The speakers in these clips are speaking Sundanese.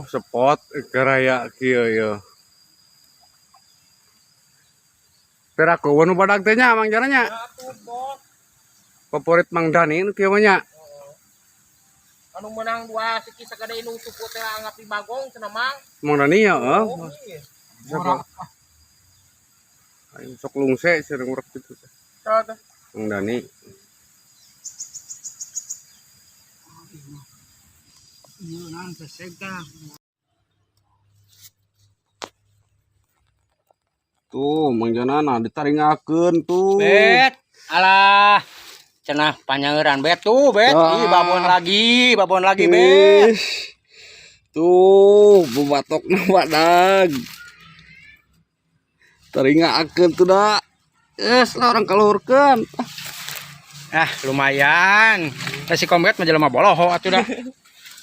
Tuh spot geraya kieu ieu. Piraku nu badag teh nya Mang Jana nya. Favorit Mang Dani nu kieu mah nya. Anu menang 2 siki sagede nu suku teh anggap di Bagong cenah Mang. Mang Dani ya heeh. Aing sok lungse sering urek kitu teh. Mang Dani. Tuh Mang Jana nah ditaringakeun tuh. Bet, alah. Cenah panyangeuran bet tuh, bet. Ih, babon lagi, bet. Tuh, bubatokna badag. Taringakeun tuh da. Es lah orang kaluhurkeun. Ah, lumayan. Si kombet mah jelema boloho atuh dah.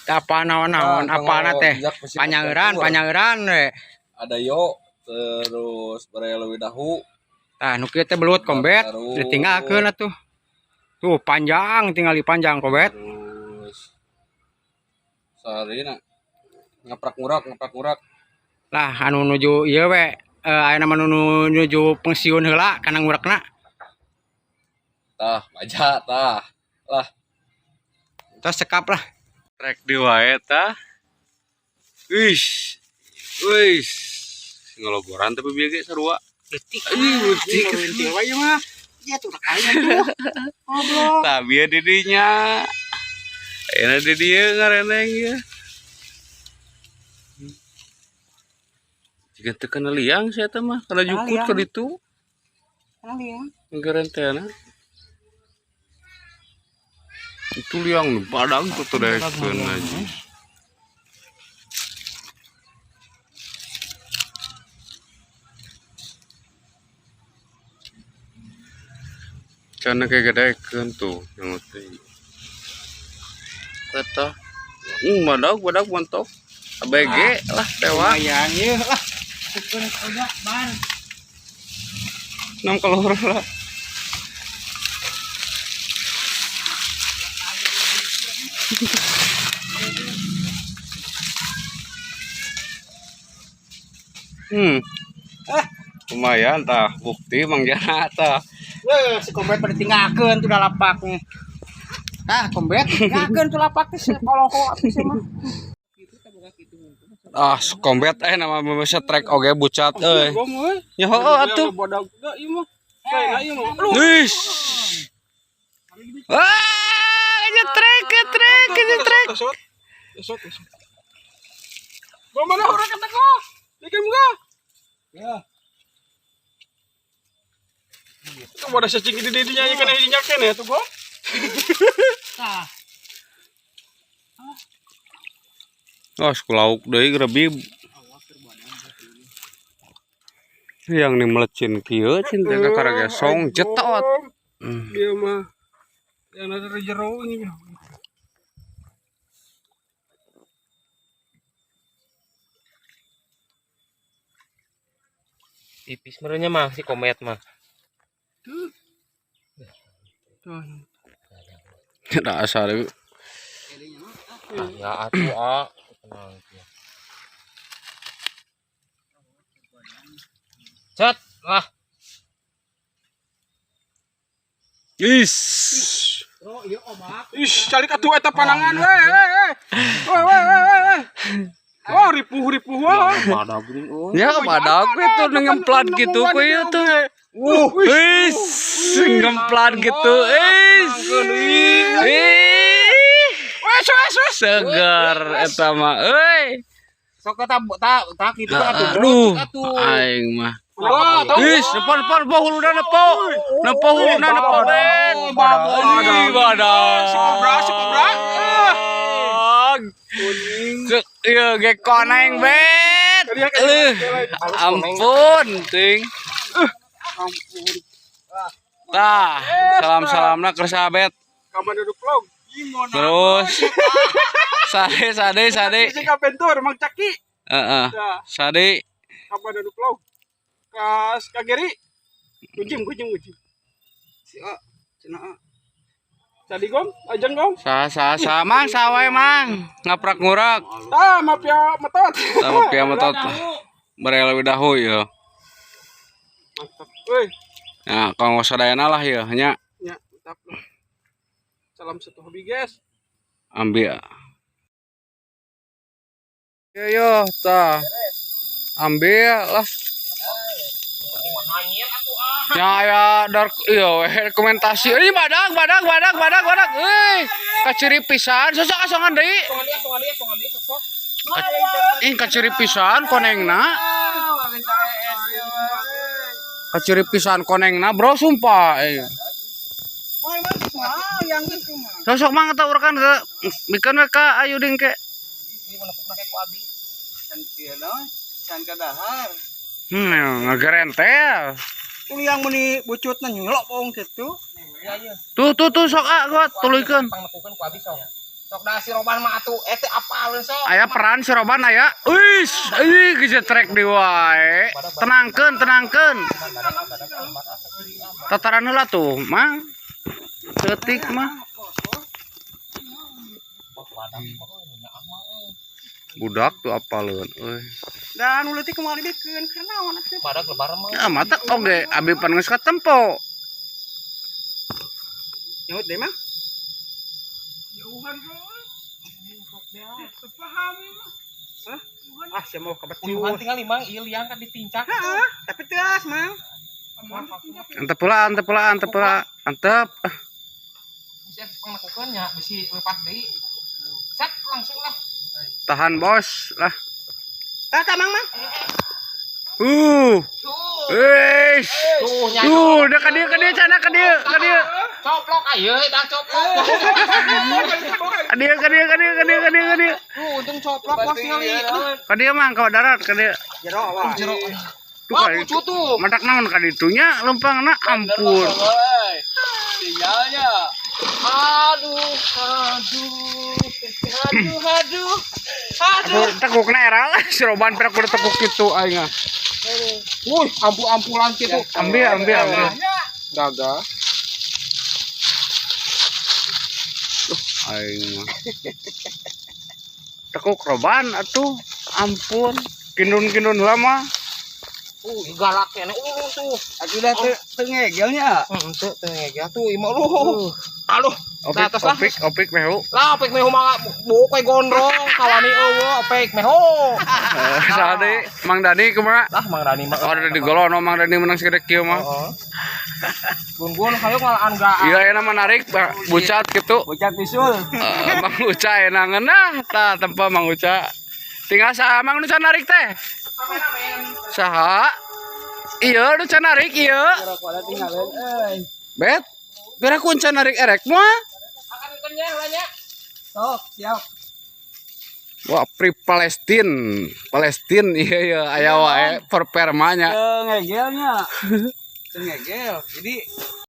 Apa naon-naon, apana teh? Panyangeuran, panyangeran we. Ada yo terus baraya leuwih dahu. Tah, nu kieu teh belut kombet, ditinggalkeun atuh. Tuh panjang, tinggal panjang kombet. Terus sarina ngaprak ngurak. Lah anu nuju ieu we, aya mah nu nuju pensiun heula kana ngurekna. Tah, maja tah. Lah. Tos cekap lah. Trek di wae tah. Wis. Wis. Ngoloboran tapi bieu ge sarua. Leutik. Ih, leutik. Wae mah. Iya tuh rek aing tuh. Goblok. Tah bieu di dinya. Ayeuna di dieu ngareneng ieu. Jika teu kana liang sia teh mah, kana jukut ka ditu. Kana liang. Garantena. Itu liang nu padang tuh tuh daekeun aja. Cana kayak gedekeun tuh yang teh. Eta. Badag montok. ABG lah tewak. Lumayan ieu lah. Syukur aja ban. 6 keluar lah. Lumayan tah bukti Mang Jana tah. Weh, si kombet pada tinggalkeun tuh lapaknya. Tah, kombet tinggalkeun tuh lapak teh koloho atuh sia mah. Ah, kombet nama bisa trek oge bucat euy. Ya heueuh atuh. Wis. Ah, nyetrek, nyetrek, nyetrek. Gua mana orang kata kok? Bikin muka. Ya. Itu mau ada cacing di dinya kana hidinya keneh tuh gua. Tah. Oh, lauk deui grebib. Yang nih melecin kieu cin teh ka karagesong jetot. Dia mah yang ada jero ini. Tipis merenya mah si komet mah. Tuh. Dasar. Ya atuh ah. Tenang. Cet lah. Is. Ih, calik atuh eta panangan we. We we we. Wah, ripuh-ripuh wah. Ya badag we tuh ngemplat gitu ku ieu tuh. Wis, ngemplat gitu. Is. Ih. Wes wes wes. Seger eta mah euy. Sok eta tak kitu atuh. Aduh, aing mah. Ih, depan depan po huluna nepo. Nepo huluna nepo bet. Ih, badag. Si kobra, si kobra. Cek ieu ge koneng bet. Ampun, ting. Ampun. Tah, salam-salamna keur sahabat. Kapan duduk vlog? Terus sade sade sade. Si kapentur Mang Caki. Heeh. Sade. Kapan duduk vlog? Kas Kageri. Ujim ujim ujim. Si A, cenah A. Tadi gom, ajeng gom. Sa sa sa mang sawae mang. Ngaprak ngurak. Ah, mafia metot. Sama pia metot. Bare leuwih dahu ya. Mantap. Woi, Nah, kanggo sadayana lah ya nya. Ya, mantap lah. Salam satu hobi, guys. Ambil. Yo yo tah. Ambil lah. Ya ya dark iya weh rekomendasi. Ini badag badag badag badag badag. Euy, kaciri pisan sosok asongan deui. Ih, kaciri pisan konengna. Kaciri pisan konengna, bro, sumpah. Eh. Sosok mang eta urang kan mikeun we ka ayu ding ke. Can kadahar. Ngagerentel. Yang meni bucutna nyelok gitu. Tuh tuh tuh sok ah kuat tuluykeun. Pangnepukeun ku abi sok. Sok dah si Roban mah atuh eh teh apaleun sok. Aya peran si Roban aya. Uis, euy geus trek di wae. Tenangkeun, tenangkeun. Tataran heula tuh, Mang. Cetik mah. Budak tuh apaleun euy. Dan ulah teh kumaha dibikeun keur naon atuh. Badak lebaran mah. Ya mata oge abi pan geus katempo. Nyaut deh mah. Jauhan bro. Sepaham. Hah? Ah, sia mau kabetul. Uyuhan tinggal limang ieu liang kan ditincak. Heeh, tapi teas, Mang. Antep pula, antep pula, antep pula, antep. Bisa pangnepukeun nya bisi lepas deui. Cek langsung lah. Tahan bos lah. Tah tah Mang, Mang. Eish. Tuh nya. Tuh, udah ka dieu ka dieu cana ka dieu, ka dieu. Coplok ayeuna dah coplok. Ka dieu ka dieu ka dieu ka dieu ka dieu ka dieu. Tuh untung coplok bos tingali. Aduh, Ka dieu mang ka darat ka dieu. Jero wah. jero. Tuh, Wah, ka lucu tuh. Matak naon ka ditunya lempangna ampun. Sinyalnya. Aduh, aduh. Aduh, aduh. Aduh. Tekukna era lah si Roban pira kudu tekuk kitu aing ah. Wuih, ampu-ampulan kitu. Ambil ambil ambil. Gagah. Aing mah. Tekuk Roban atuh ampun. Kindun-kindun lama. Galak kene tuh. Atuh dah teu teu ngegelnya. Teu teu ngegel tuh imah lu. Aduh, Opik atas lah. opik opik mehu. Lah opek meho mah buuk we gondrong, kawani eueuh opek meho. Saha deui Mang Dani kumaha? Lah Mang Dani mah. Oh, ada di golono Mang Dani menang segede kieu mah. Heeh. Gun-gun hayu ngalaan ga. Iya enak menarik bucat gitu. Bocah bisul. Mang Uca enak ngeunah tah tempo Mang Uca. Tinggal saha Mang nu can narik teh? Saha? Iya nu can narik ieu. Rokokna tinggalin euy. Bet. Pira ku can narik erek mah? Akan nya lah nya. Sok, siap. Wah, Free Palestine. Palestine iya iya aya wae perpermanya. Teu ngegelnya. Teu ngegel. Jadi